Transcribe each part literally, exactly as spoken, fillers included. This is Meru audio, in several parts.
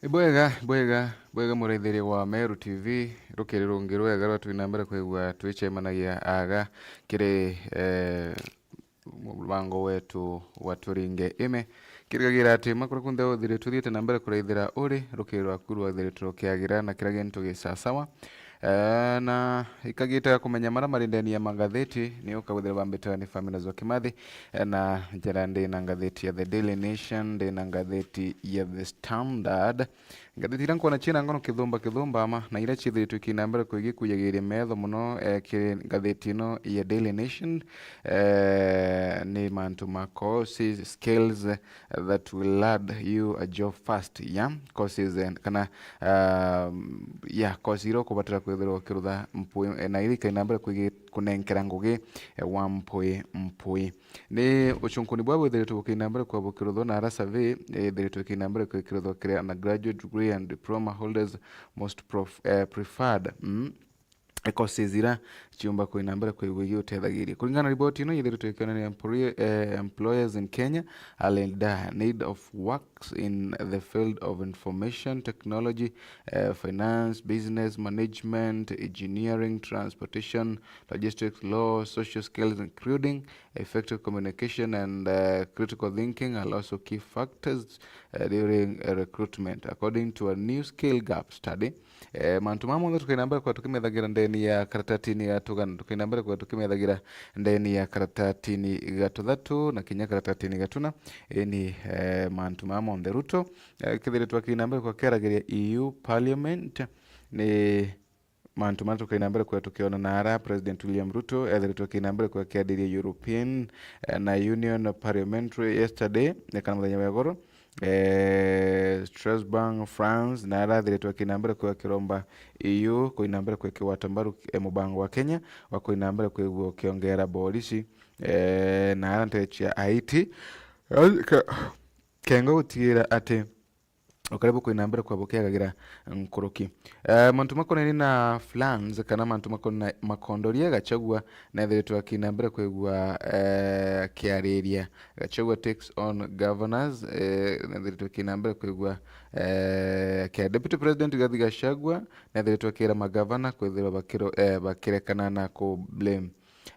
Ibwega, ibwega, ibwega muraithiria wa Meru T V, rukiri rungi rwega rwa twina mbere kwigua twicemanagia aga kiri, eh, mubango wetu wa Turinge Ime. Kirigagira ati makura kunthe uthiri tuthiite na mbere kuraithira uri, rukiri rwaku rwathiritwe rukiagira na kira gintu gi sasawa. Eh, na ikagita kumenya mara mari ndeni ya magatheti, ni ukawithira bambitaga ni Famina Zwa Kimathi, eh, na njira ndi na ngatheti ya The Daily Nation, ndi na ngatheti ya The Standard. Ngatheti iria nkwona ciina ngono kithumba kithumba ama, na iria ciithiritwe ikiina mbere kwigi kujagiria metho muno, eh, kiri ngatheti ino ya Daily Nation, eh, ni mantu ma courses, skills, that will land you a job fast, yeah? Courses, eh, kana, um, yeah, course iria ukubatara kwithirwa ukirutha mpwi, eh, na iria ikaina mbere kwigi kunenkera ngugi, eh, wa mpwi mpwi. Ni ucunkuni bwa bwithiritwe bukiina mbere kwa bukiruthwa na ara survey, eh, ithiritwe ikiina mbere kwa ikiruthwa kiri undergraduate degree and diploma holders most prof-, eh, preferred. Mm. Courses ira ciumba kuina mbere kwigua igiutethagiria. Kuringana na riboti ino, yithiritwe ikionania employe-, eh, employers in Kenya are in dire need of works in the field of information technology, eh, finance, business management, engineering, transportation, logistics, law, social skills, including effective communication and, eh, critical thinking are also key factors, eh, during, eh, recruitment, according to a new skill gap study. Eh, mantu maya monthe tukaina mbere kwa tukimethagira ndeni ya karatatini ga tugana, tukaina mbere kwa tukimethagira ndeni ya karatatini ga tuthatu na kinya karatatini ga tuna. Eni, eh, mantu maya monthe Ruto, eh, kethire twakiina mbere kwa kiaragiria E U Parliament, ni mantu mara tukaina mbere kwa tukiona na ara President William Ruto ethiritwe akiina mbere kwa kiadiria European, eh, na Union Parliamentary yesterday, eh, kana muthenya wa igoro, eh, Strasbourg, France, na ara athiritwe akiina mbere kwa kiromba E U kuina mbere kwa kiwata mbaru, eh, mubango wa Kenya wa kuina mbere kwigua ukiongera borisi, eh, na ara ntere cia Haiti, eh, ke-, kenga gutigira ati ukari bukwina mbere kwa bukiagagira nkuruki. Eh, mantu makonainie na floods kana mantu makona-, makondoria, Gachagua nethiritwe akina mbere kwigua, eh, akiariria. Gachagua takes on governors, eh, nethiritwe akina mbere kwigua, eh, kia Deputy President Rigathi Gachagua nethiritwe akira magavana kwithirwa bakiro-, eh, bakirekana na ku blame,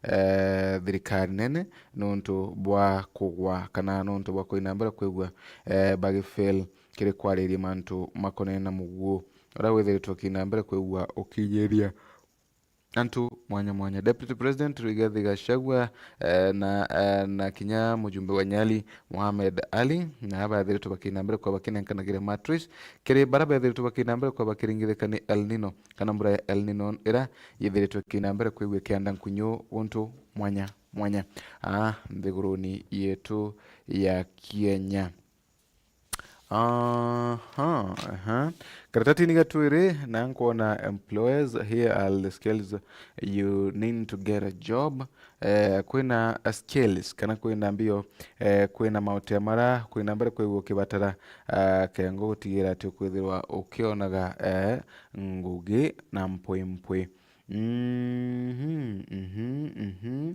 eh, thirikari nene nuntu bwa kugwa kana nuntu bwa kuina mbere kwigua, eh, bagifail kiri kwariria mantu makonene na muguo uria withiritwe ukiina mbere kwigua ukinyiria antu mwanya mwanya. Deputy President Rigathi Gachagua, eh, na, eh, na kinya mujumbe wa Nyali Mohamed Ali, na bathiritwe bakiina mbere kwa bakinenkanagira mattress kiri bara bethiritwe bakiina mbere kwa bakiringithika ni El Nino, kana mbura ya El Nino ira yithiritwe ikiina mbere kwigua ikianda nkunyu guntu mwanya mwanya, aa, nthiguruni yetu ya Kenya. Aha, aha. Karatatini ga twiri, na nkwona employers, here are the skills you need to get a job. Eh, kwina skills, kana kwina mbio, eh, kwina maotea mara, kwina mbere kwigua ukibatara, ah, kengo gutigira ati ukwithirwa ukionaga, eh, ngugi na mpwi mpwi. Mhm, mhm, mhm.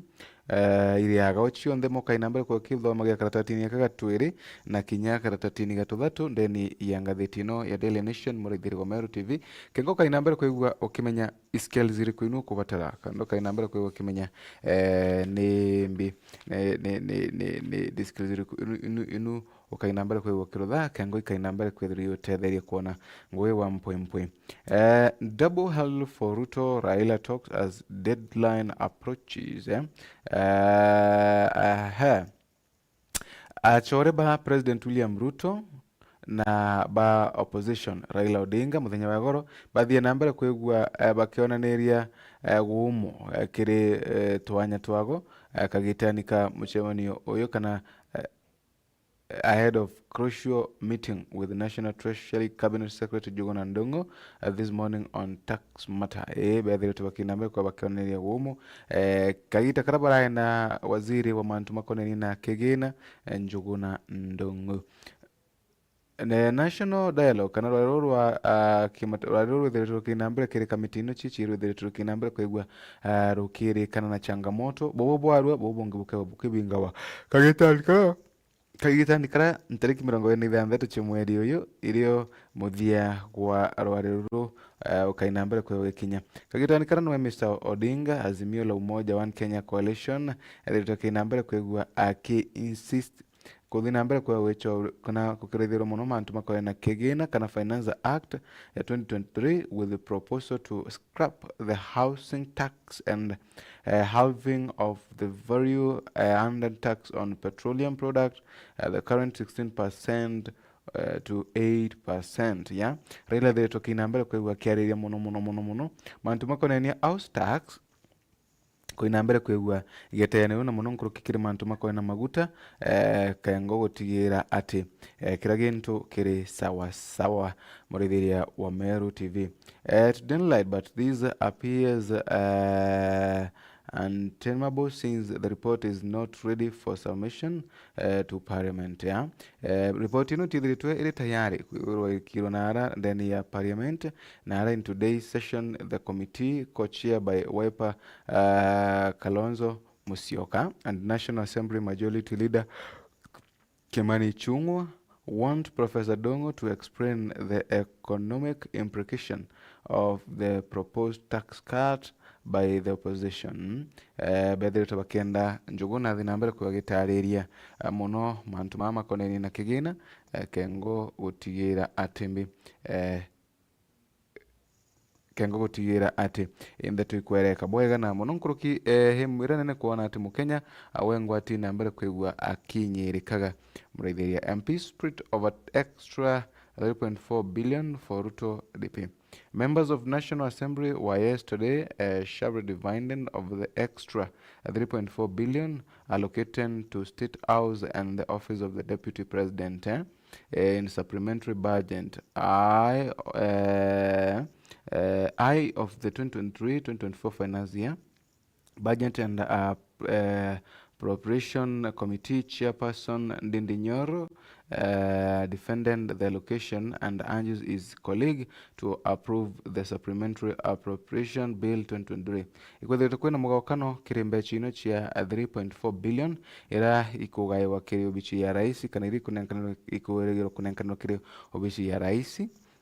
Eh, iriaga o cionthe mukaina mbere kwa kithomagia karatatini aka ga twiri na kinya karatatini ga tuthatu ndeni ya ngatheti ino ya Daily Nation, muraithiri wa Meru T V. Kengo kaina mbere kwigua ukimenya skills iriku inu ukubatara, kana ukaina mbere kwigua ukimenya, eh, ni mbi, ni, ni, ni, ni, ni, ni skills iriku inu, inu, inu ukaina mbere kwigua kirutha, kengo ikaina mbere kwithirwa iutetheria kwona ngugi wa mpwi mpwi. Eh, double hurdle for Ruto, Raila talks as deadline approaches, eh? Eh, aha. Achore ba President William Ruto na ba opposition Raila Odinga muthenya wa igoro bathie na mbere kwigua, eh, bakionaniria, eh, guumo, eh, kiri, eh, twanya twago, eh, kagitani ka mucemanio uyu kana, eh, ahead of crucial meeting with National Treasury Cabinet Secretary Njuguna Ndung'u, uh, this morning on tax matter. Ii, bethiritwe bakina mbere kwa bakionaniria guumo, eh, kagita karia barae na waziri wa mantu makonainie na kigina, eh, Njuguna Ndung'u. Ne National Dialogue, kana rwari ruru rwa, ah, kimata-, rwari ruru rwithiritwe rukina mbere kiri kamiti ino cici, rwithiritwe rukina mbere kwigua, ah, rukirikana na changamoto, bubu bwarua, bubu bungi bukewa bukibingawa. Kagitari karia Kagitani kara ntariki mirongo iri na ithanthatu cia mweri uyu, irio muthia gwa rwari ruru, eh, ukai na mbere kwigwa gikinya. Kagitani kara niwe Mister Odinga, Azimio la Umoja One Kenya Coalition, ethiritwe aki na mbere kwigua aki insist kuthi na mbere kwigwa gwichwa kana gukiraithirwa mono mantu makoya na kigina kana Finance Act ya twenty twenty-three with the proposal to scrap the housing tax and, eh, halving of the value, eh, added tax on petroleum product, eh, the current sixteen percent, eh, to eight percent, yeah. Raila ethiritwe aki na mbere kwigua akiariria mono, mono, mono, mono mantu makonainie house tax, kui na mbere kwigua giteene na mono nkuruki kiri mantu makoe na maguta, eh, kengo gutigira ati, eh, kira gintu kiri sawa sawa, murithiria wa Meru T V. Eh, to daylight, but this appears, eh, untenable since the report is not ready for submission, eh, to parliament, yeah. Eh, report ino tithiritwe iri tayari kwigirwa ikirwa na ara ndeni ya parliament, na ara in today's session the committee co-chair by Wiper, uh, Kalonzo Musyoka and National Assembly Majority Leader Kimani Ichung'wa want Professor Dongo to explain the economic implication of the proposed tax cut by the opposition. Eh, bethiritwe bakienda Njuguna athi na mbere kwigua agitariria, eh, mono mantu mama makonainie na kigina, eh, kengo gutigira ati mbi, eh, kengo gutigira ati ndeto ikwereka bwega na mono nkuruki, eh, hi mwira nene kwona ati Mukenya, ah, wengwa ati na mbere kwigua akinyirikaga. Muraithiria M P split over extra three point four billion for Ruto D P. Members of National Assembly were yesterday, eh, sharply divided of the extra three point four billion allocated to State House and the Office of the Deputy President, eh, eh, in supplementary budget. I, eh, eh, I of the twenty twenty-three twenty twenty-four finance year. Budget and, uh, uh, Appropriation Committee Chairperson Ndindi Nyoro, uh, defended the allocation and urges his colleague to approve the Supplementary Appropriation Bill twenty twenty-three. Ikwethiritwe kwina mugaukano kiri mbecha ino cia three point four billion ira ikugaiwa kiri obici ya rais, kana ira ikunenkanirwa, ikurigirwa kunenkanirwa kiri obici ya rais,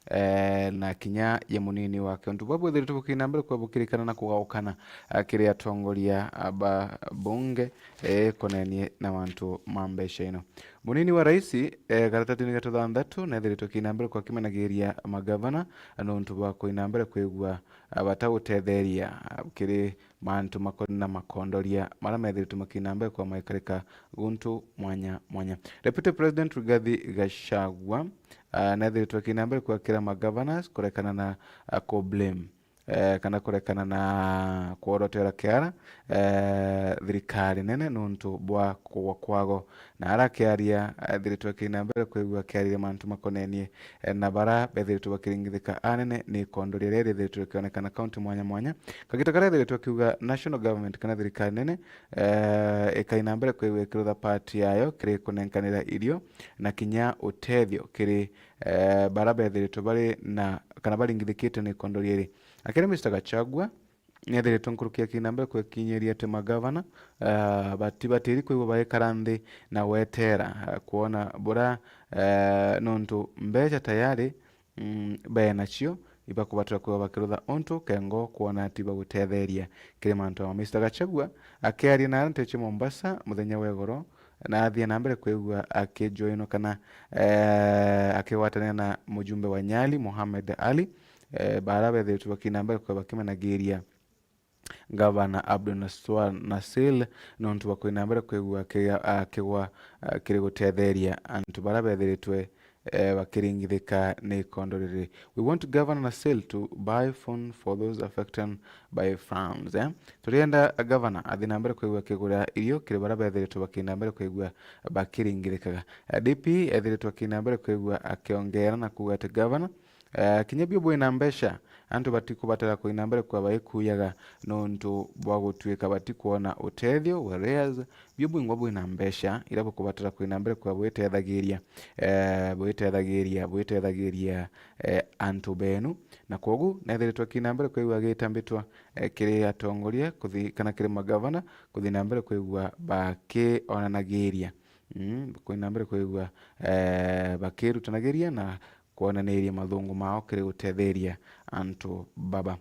eh, na kinya ya munini wake. Untu bwa bwithiritwe bukina mbere kwa bukirikana na kugaukana, eh, kiri atongoria, ah, ba bunge, eh, konenie na mantu ma mbeca ino. Munini wa rais, eh, karatatini ga tuthanthatu nethiritwe kina mbere kwa kimenagiria magavana, nontu bwa kuina mbere kwigua, ah, bata gutetheria, ah, kiri mantu makoni na makondoria mara methiritwe makina mbere kwa maikarika guntu mwanya mwanya. Deputy President Rigathi Gachagua, ah, nethiritwe akina mbere kwakira ma governors kurekana na, ah, ku blame, eh, kana kurekana na kworotera kiara, eh, thirikari nene nontu bwa kugwa kwago. Na ara akiaria, ethiritwe akina mbere kwigua akiariria mantu makonenie, eh, na bara bethiritwe bakiringithika anene ni ikondoria riria rithiritwe rikionekana kaunti mwanya mwanya. Kagita karia ethiritwe akiuga national government kana thirikari nene, eh, ikaina mbere kwigua ikirutha part yayo kiri kunenkanira irio na kinya utethio kiri, eh, bara bethiritwe bari na, kana baringithikite ni ikondoria iri. Akiaria Mister Gachagua, niethiritwe nkuruki akina mbere kwekinyiria ati magavana, ah, bati-, batiri kwigua baikara nthi na gwetera, ah, kwona bura, ah, nontu mbeca tayari, mm, benacio, ibakubatira kwigua bakirutha untu kengo kwona ati bagutetheria kiri mantu aa. Mister Gachagua akiaria na aria nteche Mombasa muthenya wa igoro, na athia na mbere kwigua akijoinwa kana, eh, akigwatanira na mujumbe wa Nyali, Mohamed Ali, eh, bara bethiritwe bakina mbere kwigua bakimenagiria Gavana Abdul Naswar Nasir nontu bwa kuina mbere kwigua akiga-, akigwa, ah, kiri gutetheria antu bara bethiritwe, eh, bakiringithika ni ikondo riri. We want Governor Nasir to buy food for those affected by floods, eh? Turienda gavana athi na mbere kwigua akigura irio kiri bara bethiritwe bakina mbere kwigua bakiringithikaga. Eh, D P ethiritwe akina mbere kwigua akiongera na kuuga ati gavana, eh, kinya bio bwina mbeca, antu batikubatara kuina mbere kwa baikuyaga nontu bwa gutuika batikwona utethio, whereas bio bwingwa bwina mbeca ira bukubatara kuina mbere kwa bwitethagiria, eh, bwitethagiria, bwitethagiria, eh, antu benu. Na kwogu nethiritwe akina mbere kwigua agitambitwa, eh, kiri atongoria kuthi-, kana kiri magavana kuthi na mbere kwigua bakionanagiria, Mm, kwina mbere kwigua, eh, bakirutanagiria na kwonaniria mathungu mao kiri gutetheria antu baba.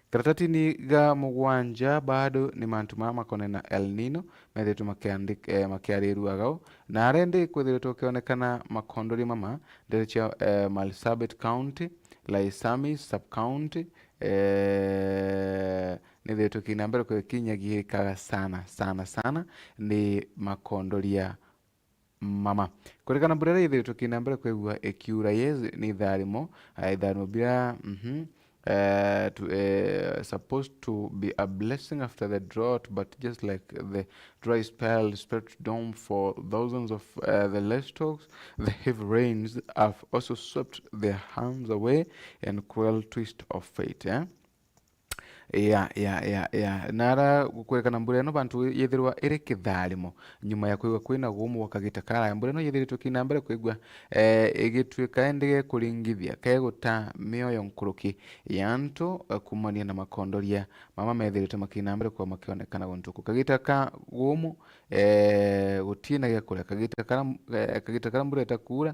Karatatini ga mugwanja bado ni mantu maya makonene na El Nino, methirite makiandik-, eh, makiarirua gau, na aria ndi kwithiritwe ukionekana makondoria mama, ndeto cia, eh, Marsabit County, Laisami Sub-County, eh, nithiritwe kina mbere kwikinyagirikaga sana, sana, sana ni makondoria mama. Kurikana mbura iria ithiritwe kina mbere kwigua ikiura, yes, ni itharimo, eh, itharimo bira, mhm, eh, to, eh, supposed to be a blessing after the drought, but just like the dry spell spread down for thousands of, eh, the livestock, the heavy rains have also swept their hands away and cruel twist of fate, eh? Ya, ya, ya, ya. Nara gukwirikana mbura ino bantu yithirwa iri kitharimo, nyuma ya kwigua kwina gumu gwa kagita karaya, mbura ino yithiritwe kina mbere kwigua, eh, igituika indi gekuringithia, keguta mioyo nkuruki ya antu, eh, kumania na makondoria mama methirite makina mbere kwa makionekana guntu ku. Kagita ka gumu, eh, gutina gia kuria. Kagita kara, eh, kagita kara mbura itakuura,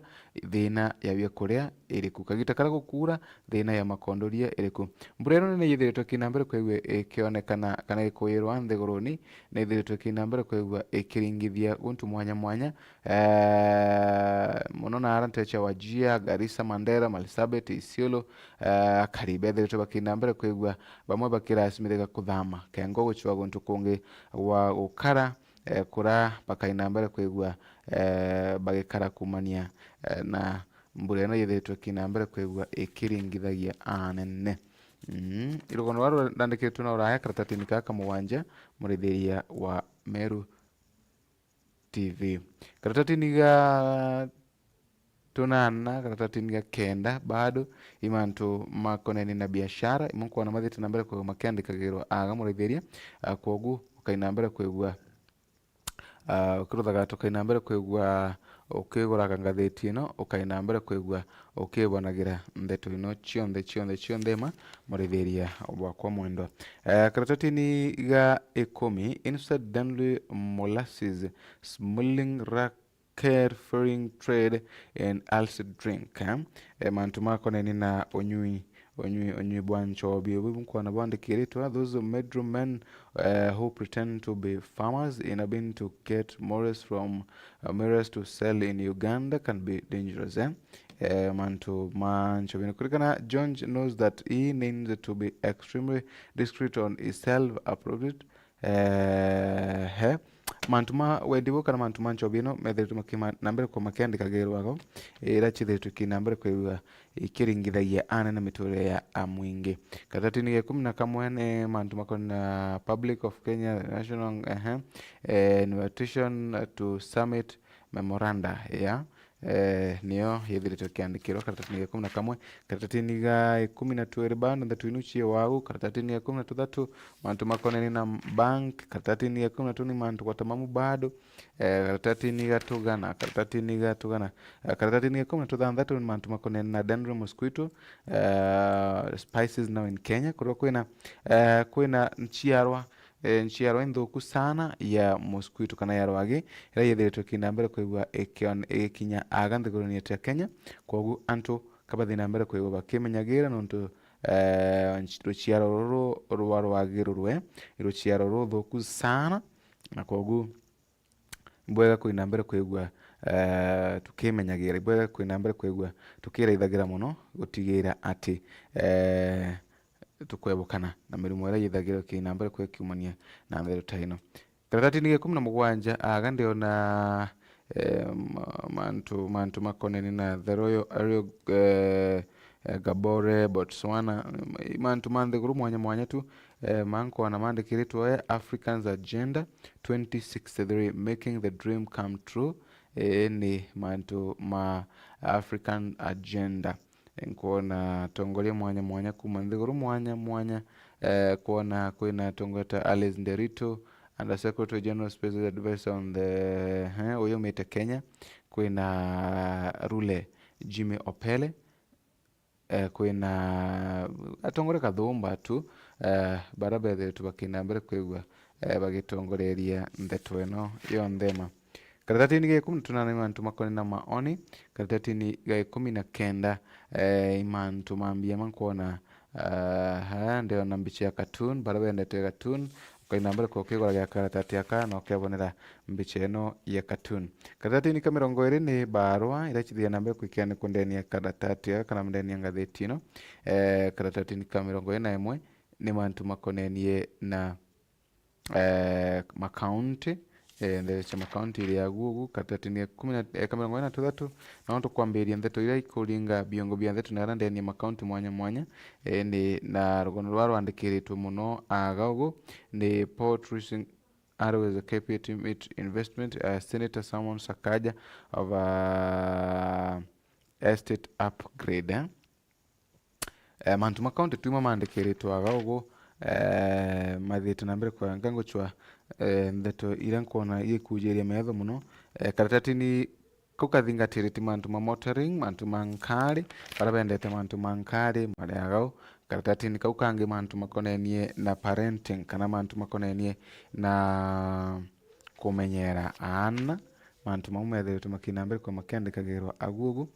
thina ya bia kuria iriku? Kagita kara gukuura, thina ya makondoria iriku? Mbura ino nene yithiritwe kina mbere kwigua ikionekana kana ikwirwa nthiguruni, na ithiritwe kina mbere kwigua ikiringithia guntu mwanya mwanya, eh, muno na ara ntecha Wajir, Garissa, Mandera, Marsabit, Isiolo, eh, Kariba, ethiritwe bakina mbere kwigua bamwe bakiracimithika kuthama kengo gucwa guntu kungi gwa gukara, eh, kura bakaina mbere kwigua, eh, bagikara kumania, eh, na mbura ino yithiritwe kina mbere kwigua ikiringithagia anene. Mm, irugono rwa rwandikitwe na uraya karatatini kaka mugwanja, murithiria wa Meru T V. Karatatini ga tunana, karatatini ga kenda, bado i mantu makoneni na biashara, imwe nkwona mathite na mbere kwigua makiandikagirwa aga murithiria, ah, kwogu ukaina mbere kwigua, ah, ukiruthaga tukaina mbere kwigua ukiguraga ngathiti ino, ukaina mbere kwigua ukibonagira ndeto ino cionthe, cionthe, cionthe ma murithiria bwakwa mwendwa. Eh, karatatini ga ikumi, inside Dunley molasses, smuggling racket, fearing trade and illicit drink, eh? Eh, mantu makoneni na unyui, unyui, unyui bwa nchobi. Ubu nkwona bwandikiritwe, those middlemen, eh, who pretend to be farmers in a bid to get molasses from, uh, millers to sell in Uganda can be dangerous, eh? Eh, mantu ma nchobi. Kurikana, John knows that he needs to be extremely discreet on his self-appropriate, eh, he mantu ma wendi buu kana mantu ma nchobi ino methiritwe makima-, na mbere kwa makiandikagirwa go, ira cithiritwe ki na mbere kwigua ikiringithagia anene miturire ya amwingi. Karatatini ga ikumi na kamwe ni mantu makoni na Public of Kenya National, ehe, eh, Invitation to Summit Memoranda, ya, eh, niyo yithiritwe kiandikirwa karatatini ga ikumi na kamwe. Karatatini ga ikumi na twiri bado ndeto inu cie wagu. Karatatini ga ikumi na tuthatu mantu makoneni na bank. Karatatini ga ikumi na tuni mantu kwa tamamu bado. Eh, karatatini ga tugana, karatatini ga tugana. Eh, karatatini ga ikumi na tuthanthatu ni mantu makoneni na dengue mosquito, eh, species now in Kenya. Kuria kwina, eh, kwina nchiarwa, eh, nchiarwa inthuku sana ya mosquito kana ya rwagi, iria yithiritwe kina mbere kwigua ikion-, igikinya aga nthiguruni yetu ya Kenya. Kwogu antu kabathi na mbere kwigua bakimenyagira nontu, eh, nch-, ruchiaro ruru rwa rwagi rurwe, ruchiaro ruthuku sana, na kwogu ibwega kwina mbere kwigua, eh, tukimenyagira, ibwega kwina mbere kwigua tukiraithagira muno gutigira ati, eh, tukwebukana na mirimo iria yithagirwa ki na mbere kwikiumania na nthero ta ino. Karatatini ga ikumi na mugwanja, aga ndiona, eh, ma-, mantu, mantu makoneni na the Royal Ario, eh, eh, Gabore, Botswana, i mantu ma nthiguru mwanya mwanya tu, eh, mankona mandikiritwe, eh, Africans Agenda twenty sixty-three, Making the Dream Come True, eh, ni mantu ma African Agenda. Nkwona atongoria mwanya mwanya kuma nthiguru mwanya mwanya, eh, kwona kwina atongoria ta Alice Nderitu, Under Secretary General Special Advisor on the, eh, uyu umite Kenya, kwina Rule Jimmy Opele, eh, kwina atongoria kathumba tu, eh, bara bethiritwe bakina mbere kwigua, eh, bagitongoreria ndeto ino yonthe ma. Karatatini ga ikumi na tunana ni mantu makonene na maoni. Karatatini ga ikumi na kenda, eh, i mantu ma mbia mankwona, ah, ha, ndiona mbicha ya cartoon, bara bendete cartoon, ukaina mbere kwa ukiguragira karatati aka na ukebonera mbicha ino ya cartoon. Karatatini ka mirongo iri ni barua iria cithia na mbere kwikia ni kundenia karatati aka kana ndenia ngathiti ino. Eh, karatatini ka mirongo iri na imwe ni mantu makonenie na eh, makaunti, eh, ndeto cia makaunti iri agu ugu, karatatini ya kumi na, eh, ka mirongo iri na tuthatu, na untu kwambiria ndeto iria ikuringa biongo bia ndeto na aria ndeni ya makaunti mwanya mwanya, eh, ni na rugono rwa rwandikiritwe muno aga ugu, ni Paul Tracing Arrow is a K P A team it investment, uh, Senator Simon Sakaja of, uh, estate upgrade, eh? Eh, mantu ma county twima mandikiritwe aga ugu, eh, mathiite na mbere kwega. Nka ngucwa, eh, ndeto iria nkwona igikujiria metho muno. Eh, karatatini kau kathingatiriti mantu ma motoring, mantu ma nkari, bara bendete mantu ma nkari, mari agau. Karatatini kau kangi mantu makonenie na parenting, kana mantu makonenie na kumenyera aana, mantu mau methiritwe makina mbere kwa makiandikagirwa agu ugu.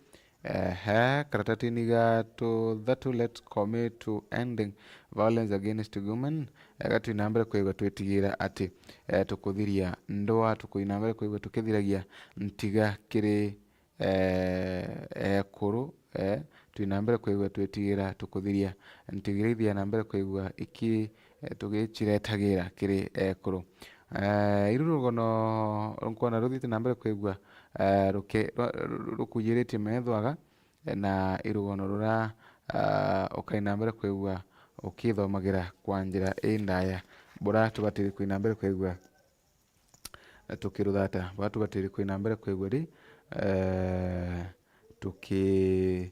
Ehe, karatatini ga tuthatu, Let's Commit to Ending Violence Against Women, eh, gatwina mbere kwigua twitigira ati, eh, tukuthiria ndwaa, tukuina mbere kwigua tukithiragia ntiga kiri, eh, ekuru, eh, twina mbere kwigua twitigira tukuthiria ntiga iria ithia na mbere kwigua iki, eh, tugiciretagira kiri ekuru. Eh, iru rugono nkwona ruthiite na mbere kwigua, eh, ruke-, rwa-, ru-, rukujiritie metho aga, eh, na i rugono rura, ah, ukaina mbere kwigua ukithomagira kwa njira indaya. Bura tubatiri kuina mbere kwigua, eh, tukiruthata, bura tubatiri kuina mbere kwigua ri, eh, tuki-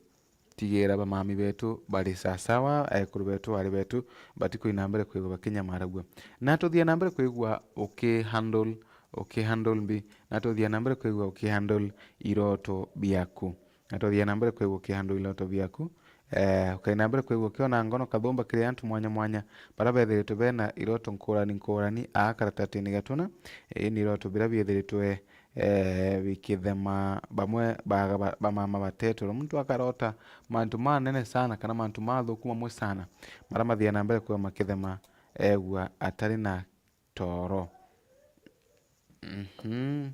tigira bamami betu bari sasawa, ekuru betu, ari betu, batikuina mbere kwigua bakinyamaragua. Na tuthia na mbere kwigua ukihandle, ukihandle mbi, na tuthia na mbere kwigua ukihandle iroto biaku. Na tuthia na mbere kwigua ukihandle iroto biaku. Eh, ukaina mbere kwigua ukiona ngono kathumba kiri antu mwanya mwanya, bara bethiritwe bena iroto nkurani nkurani, aa karatatini gatuna, ii ni iroto bira biethiritwe eh, bikithema bamwe ba, ba, bamama batetwe. Muntu akarota mantu manene sana kana mantu mathuku mamwe sana, mara mathia na mbere kwigua makithema egua atari na toro. Mhm,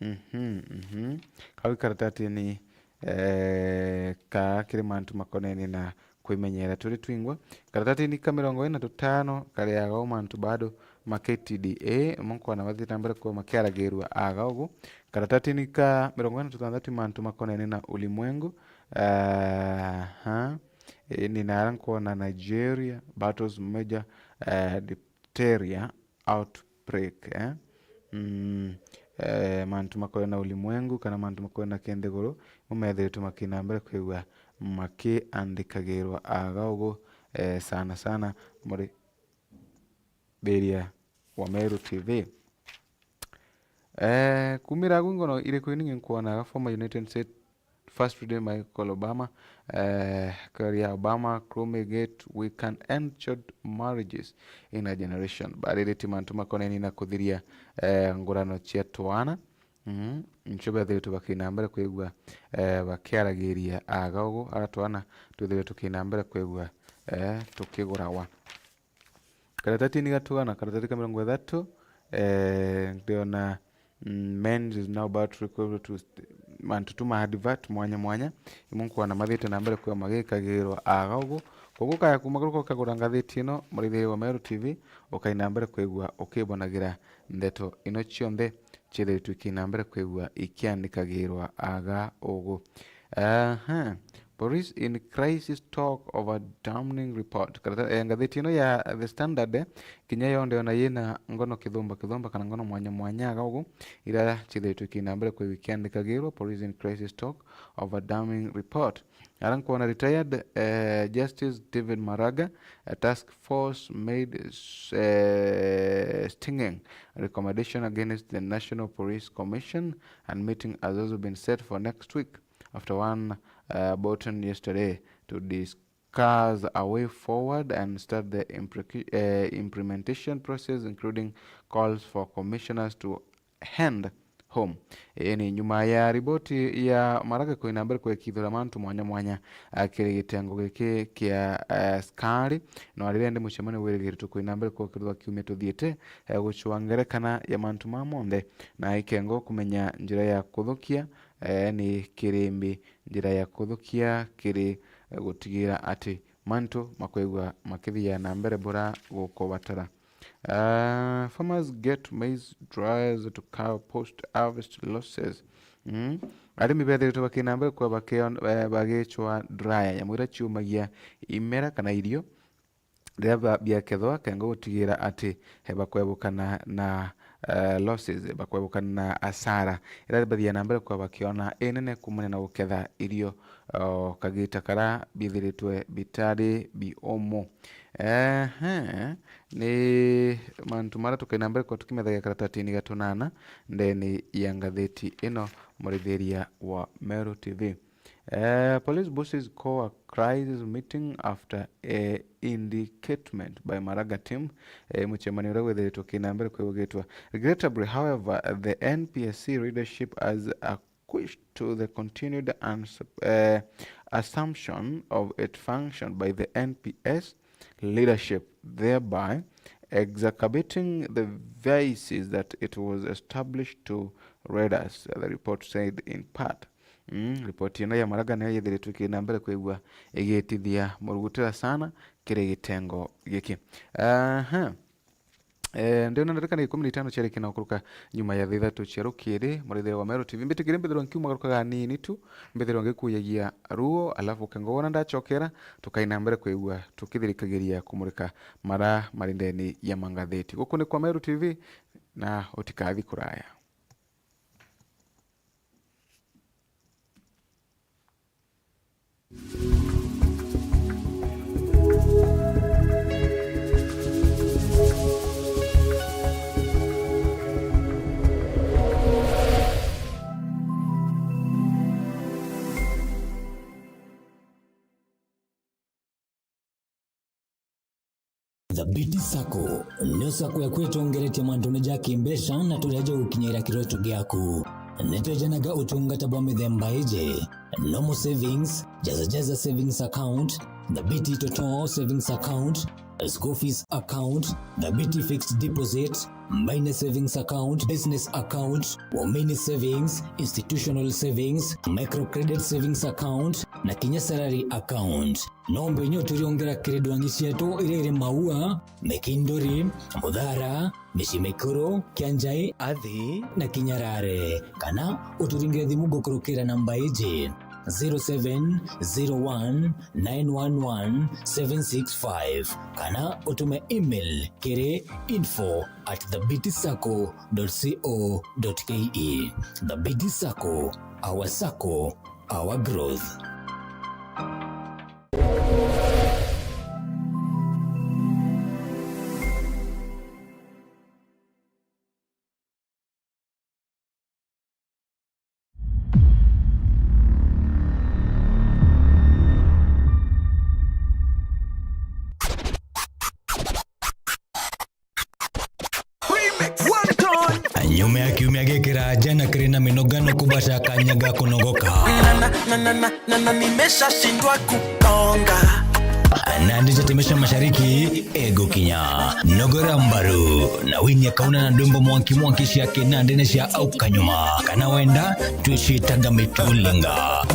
mhm, mhm. Kau karatatini, eh, ka kiri mantu makonenie na kwimenyera turi twingwa. Karatatini ka mirongo ina na tutano kari aga u mantu bado ma K T D A, mo nkona bathiite na mbere kwigua makiaragirua aga ugu. Karatatini ka mirongo ina na tuthanthatu i mantu makonene na ulimwengu. Aha. Ii ni nara nkwona Nigeria, battles major, eh, diphtheria outbreak, eh? Mm, eh, mantu makonene na ulimwengu kana mantu makonene na kinthiguru, mo methiritwe makina mbere kwigua makiandikagirwa aga ugu, eh, sana sana muri biria wa Meru T V. Eh, kumira agu ngono iriku iningi nkwonaga former United States First Lady Michelle Obama, eh, karia Obama, Chromegate, we can end child marriages in a generation. Bariritie mantu makoneni na kuthiria, eh, ngurano cia twana. Mhm. Ncio bethiritwe bakina mbere kwigua, eh, bakiaragiria aga ugu, ara twana twithiritwe tukina mbere kwigua, eh, tukigurawa. Karatatini gatugana, karatati ka mirongo ithatu, eh, ndiona, mm, men is now about recovery to st-, mantu tu ma advert mwanya mwanya, imwe nkwona mathiite na mbere kwigua magikagirwa aga ugu. Koguo kaya kuma kuri ukagura ngathiti ino, murithiria wa Meru T V, ukaina mbere kwigua ukibonagira ndeto ino cionthe ciithiritwe ikina mbere kwigua ikiandikagirwa aga ugu. Aha. Police in crisis talk over damning report. Karata-, eh, ngathiti ino ya The Standard, eh, kinya yo ndiona yina ngono kithumba kithumba kana ngono mwanya mwanya aga ugu, ira ciithiritwe ikina mbere kwigua ikiandikagirwa, police in crisis talk over damning report. Ara nkwona retired, eh, Justice David Maraga, a task force made, eh, stinging recommendation against the National Police Commission, and meeting has also been set for next week after one, uh, Bolton yesterday to discuss a way forward and start the imprecu-, uh, implementation process, including calls for commissioners to end home. Ii ni nyuma ya riboti ya Maraga kwina mbere kwekithura mantu mwanya mwanya, ah, kiri gitengo giki kia, eh, askari. No riria ndi mucemanio wirigiritwe kwina mbere kwokirwa kiumia tuthiite, eh, gucua ngerekana ya mantu ma monthe, na ikengo kumenya njira ya kuthukia, eh, ni kirimbi njira ya kuthukia kiri, eh, gutigira ati mantu makwigua makithia na mbere bura gukubatara. Ah, farmers get maize dryers to cover post harvest losses. Mm. Arimi bethiritwe bakina mbere kwa bakion-, eh, bagicwa dryer, nyamwira ciumagia imera kana irio riria ba-, biakethwa, kenga gutigira ati, eh, bakwebukana na, eh, losses, bakwebukana na asara iria bathia na mbere kwa bakiona inene kumania na guketha irio, o kagita karia bithiritwe bitari biumu. Ehe, ni mantu maria tukaina mbere kwa tukimethagia karatatini ga tunana ndeni ya ngatheti ino, murithiria wa Meru T V. Eh, police bosses call a crisis meeting after a indictment by Maraga team. Eh, mucemanio uria withiritwe kina mbere kwiugitwa. Regrettably, however, the N P S C leadership has a quish to the continued uns-, eh, assumption of its function by the N P S leadership, thereby exacerbating the vices that it was established to redress, the report said in part. Mm, ripoti ino ya Maraga niyo yithiritwe ikiri na mbere kwigua igitithia murugutira sana kiri gitengo giki. Aha. Eh, ndiona ndarikana ikumi na itano ciariki na gukuruka nyuma ya thaa ithatu cia rukiri, murithiria wa Meru T V. Mbitikire mbithirwa nkiumagarukaga anini tu, mbithirwa ngikuyagia ruo, alafu ukengo wona ndacokera, tukaina mbere kwigua tukithirikagiria kumurika mara mari ndeni ya mangatheti. Guku ni kwa Meru T V, na utikathi kuraya. Thabiti Sacco nio sacco yaku itongeretie mantune ja kimbeca na turia jagukinyira kiroto giaku. Nitwejanaga utungata bwa mithemba iji: normal savings, jaza jaza savings account, Thabiti Toto savings account, school fees account, Thabiti fixed deposit, minor savings account, business account, women savings, institutional savings, micro credit savings account, na kinya salary account. No mbenye uturiongera kiri ndwangi cietu iria iri Maua, Mikinduri, Muthara, Micii Mikuru, Kianjai, Athi na Kinyarare. Kana uturingire thimu gukurukira namba iji, zero seven zero one nine one one seven six five, kana utume email kiri info at thabiti sacco dot co dot ke. Thabiti Sacco, our sacco, our growth. Nyuma ya kiumia gikiraja na kiri na minogano kubaca kanya ga kunogoka. Na, na, na, na, na, na, na nimeshashindwa kukonga. Nandi ja Temesha Mashariki egukinya. Nogora mbaru na winie kauna na ndwimbo mwanki mwanki cia kinandene cia au kanyuma. Kana wenda twicitaga mitulinga.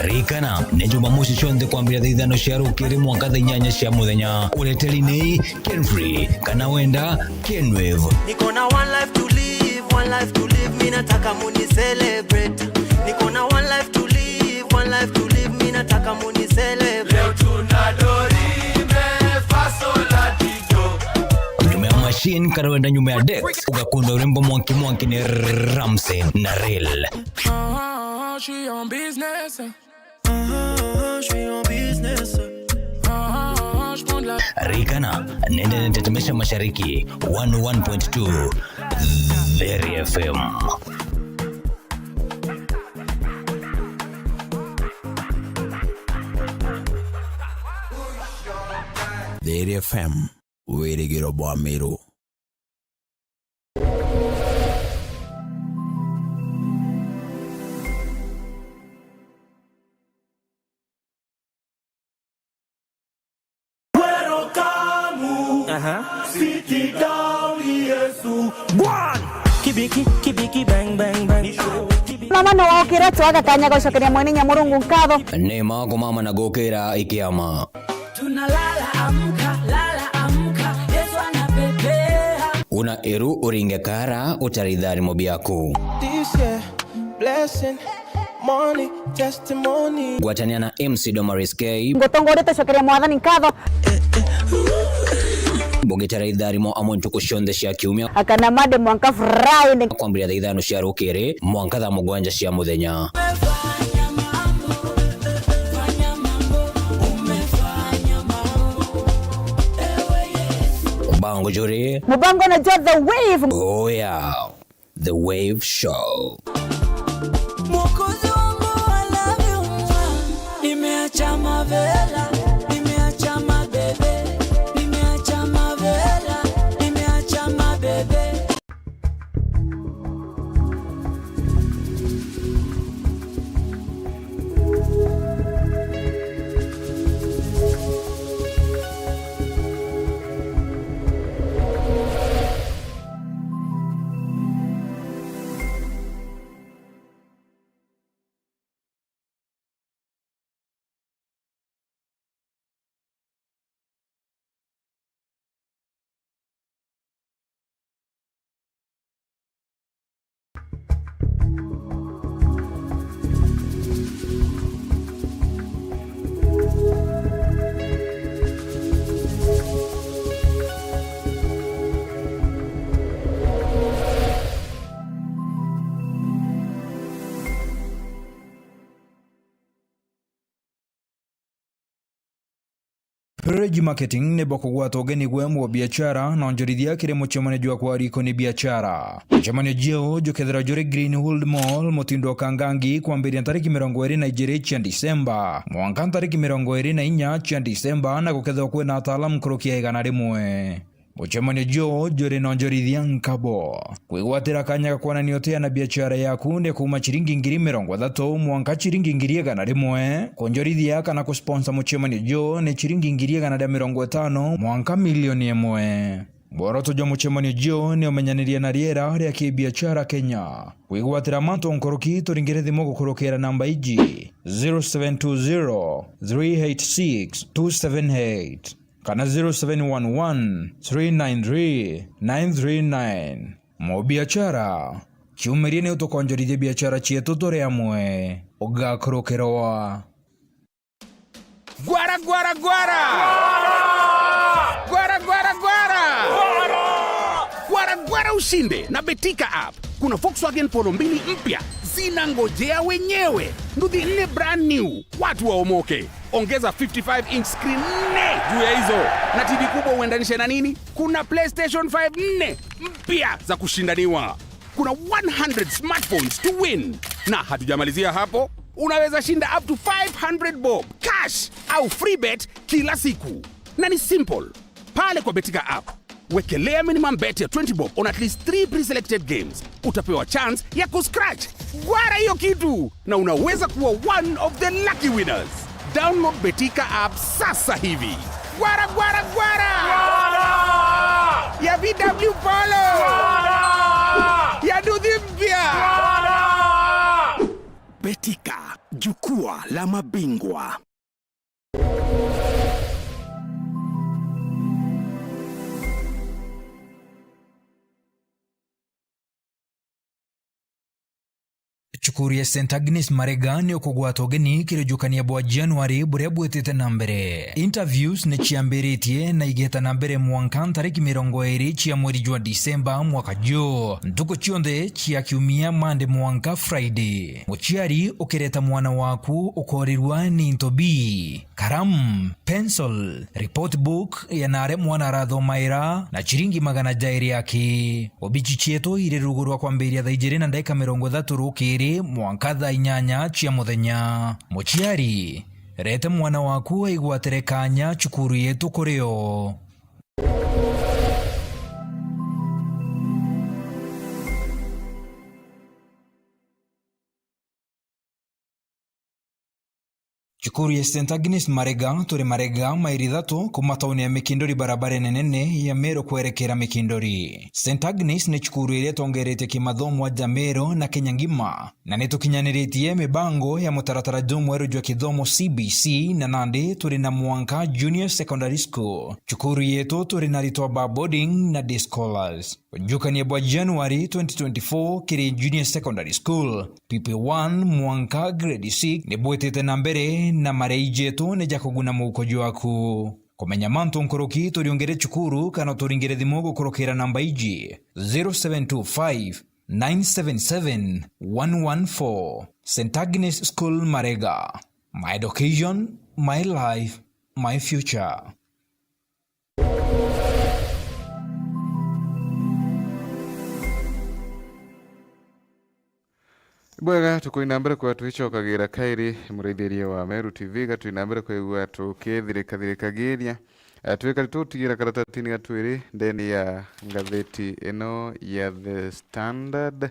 Ririkana, ni Jumamosi cionthe kwambira thaa ithano cia rukiri mwanka thaa inyanya cia muthenya. Ureteri ni Kenfree, kana wenda Kenwave. Niko na one life to live, one life to live, mi nataka muni celebrate. Niko na one life to live, one life to live, mi nataka muni celebrate. Leo tuna do, re, mi, fa, sol, la, ti, do. Nyuma ya machine, kana wenda nyuma ya decks, ugakunda urembo mwanki mwanki ni Ramsey na Real. Ah, je suis en business. Ah, je suis en business. Ah, je prends de la... Ririkana, nende Tetemesha Mashariki, one oh one point two Very F M. Thiri F M, wirigiro bwa Miru. Aha. Sit down, Yesu. One. Kibiki, kibiki, bang, bang, bang. Mama no waukire twaga kanya gucokeria mwene Nyamurungu nkatho. Ni ma kumama na gukira ikiama. Tunalala, amka, lala, amka, Yesu anapepea. Una iru uringe kara, ucare itharimo biaku. This year, blessing, money, testimony. Gwatania na M C Domaris K. Ngutongoria tucokerie Mwathani nkatho. Bugicare itharimo amwe ntuku cionthe cia kiumia. Akana Monday mwanka Friday. Kwambiria thaa ithano cia rukiri, mwanka thaa mugwanja cia muthenya. Bango juri. Mubango na jua The Wave. Oh yeah. The Wave Show. Mwokozi wangu, I love you, mwah. Nimeacha mavela, nimeacha mabebe, nimeacha mavela, nimeacha mabebe. Privilege Marketing ni bokugwata ugeni gwe mwa biachara na onjorithia kiri mucemanio jwa kwarikoni biachara. Mucemanio juu jukethirwa juri Greenwood Mall, mutindo wa Kangangi, kwambiria ntariki mirongo iri na ijiri cia Disemba mwanka ntariki mirongo iri na inya cia Disemba, na gukethirwa kwina ataalamu nkuruki ya igana rimwe. Mucemanio juu juri na onjorithia nkabo. Kwigwatira kanya ga kwonania utia na biachara yaku ni kuuma ciringi ngiri mirongo ithatu mwanka ciringi ngiri igana rimwe. Kwonjorithia kana kusponsor mucemanio juu ni ciringi ngiri igana ria mirongo itano mwanka milioni imwe. Mworoto jwa mucemanio juu ni umenyaniria na riera ria kibiachara Kenya. Kwigwatira mantu nkuruki, turingire thimu gukurukira namba iji, zero seven two zero, three eight six, two seven eight. Kana zero seven one one, three nine three, nine three nine. Mubiachara, ciumirie ni utukonjorithia biachara cietu turi amwe, ugakurukirwa. Gwara, gwara, gwara! Gwara, gwara, gwara! Gwara, gwara ushinde na Betika app. Kuna Volkswagen Polo mbili mpya zinangojea wenyewe. Nduthi nne brand new. Watu waomoke. Ongeza fifty-five inch screen nne juu ya hizo. Na T V kubwa uendanishe na nini? Kuna PlayStation five nne mpya za kushindaniwa. Kuna one hundred smartphones to win. Na hatujamalizia hapo, unaweza shinda up to five hundred bob cash au free bet kila siku. Na ni simple. Pale kwa Betika app, wekelea minimum bet ya twenty bob on at least three pre-selected games. Utapewa chance ya kuscratch. Gwara hiyo kitu, na unaweza kuwa one of the lucky winners. Download Betika app sasa hivi. Gwara, gwara, gwara! Gwara! Ya V W Polo! Gwara! Ya nduthi mpya! Gwara! Betika, jukwaa la mabingwa. Cukuru ya Saint Agnes Marega ni ukugwata ugeni kirijukania bwa January buria bwitite na mbere. Interviews ni ciambiritie na igeta na mbere mwanka ntariki mirongo iri cia mweri jwa Disemba mwaka juu. Ntuku cionthe cia kiumia, Monday mwanka Friday. Muciari ukireta mwana waku ukorirua ni into bii: karamu, pencil, report book ya naria mwana arathomaira, na ciringi magana jairi aki. Obici cietu iri rugo rwa kwambiria thaa ijiri na ndagika mirongo ithatu rukiri mwanka thaa inyanya cia muthenya. Muciari, Rete mwana waku aigwatire kanya cukuru yetu kuri o. Cukuru ya Saint Agnes Marega, turi Marega, mairi ithatu kuma tauni ya Mikinduri, barabara nene ya Meru kwerekera Mikinduri. Saint Agnes ni cukuru iria itongeretie kimathomo aja Meru na Kenya ngima, na ni tukinyaniritie mibango ya mutaratara jumweru jwa kithomo C B C, na nandi turi na mwanka junior secondary school. Cukuru yetu turi na aritwa ba boarding na day scholars. Ujukania bwa January twenty twenty-four kiri Junior Secondary School, P P one mwanka grade six, ni bwitite na mbere, na marei jetu ni ja kuguna muuko jwaku. Kumenya mantu nkuruki, turiungire cukuru kana turingire thimu gukurukira namba iji: zero seven two five, nine seven seven, one one four. Saint Agnes School Marega. My education, my life, my future. Bwega, tukwina mbere kwa twicokagira kairi, muraithiria wa Meru T V, ga twina mbere kwigua tukithirikathirikagiria. Eh, twikari tutigira karatatini ga twiri ndeni ya ngatheti ino ya The Standard.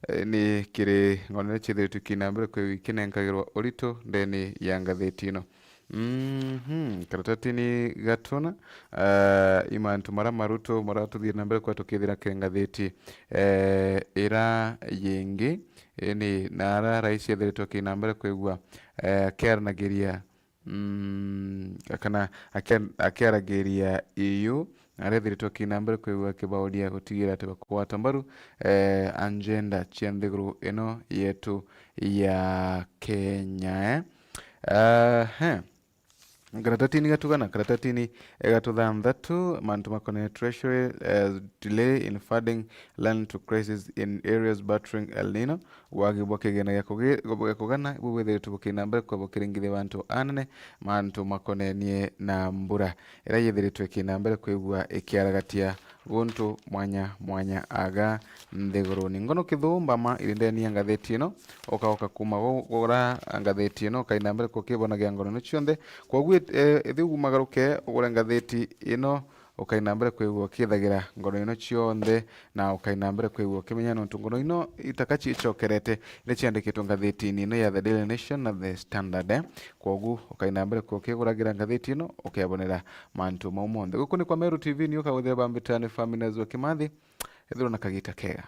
Eh, ni kiri ng'onene ciithiritwe kina mbere kwigua ikinenkagirwa urito ndeni ya ngatheti ino. Mhm, karatatini ga tuna, eh, i mantu mara maruto mara tuthire na mbere kwa tukithira kiri ngatheti, eh, ira yingi, ini nara rais ethiritwe kina mbere kwigua, eh, akiaranagiria, mm, kana akia-, akiaragiria iu, arethiritwe kina mbere kwigua akibauria gutigira ati bakwata mbaru, eh, agenda cia nthiguru ino yetu ya Kenya, eh. Aha. Karatatini ga tugana, karatatini ga tuthanthatu, mantu makonene treasury, eh, delay in funding land to crisis in areas battering El Nino, wagi bwa kigina gia kugi-, gia kugana, bubwithiritwe bukina mbere kwa bukiringithia bantu anene, mantu makonenie na mbura, ira yithiritwe ikina mbere kwigua ikiaragatia guntu mwanya mwanya aga nthiguruni. Ngono kithumba ma irindeni ya ngatheti ino, ukaoka kuma gu-, gura ngatheti ino, ukaina mbere kukibonagia ngono ino cionthe. Kwogu it-, eh, ithi umagaruke ugure ngatheti ino, ukaina mbere kwigua ukithagira ngono ino cionthe, na ukaina mbere kwigua ukimenya nontu ngono ino itaka ciicokerete, ni ciandikitwe ngatheti-ini ino ya The Daily Nation na The Standard, eh. Kwogu ukaina mbere kwigua ukiguragira ngatheti ino, ukebonera mantu mau monthe. Guku ni kwa Meru T V, ni ukagwithira bambitani Famina Zua Kimathi. Ethirwa na kagita kega.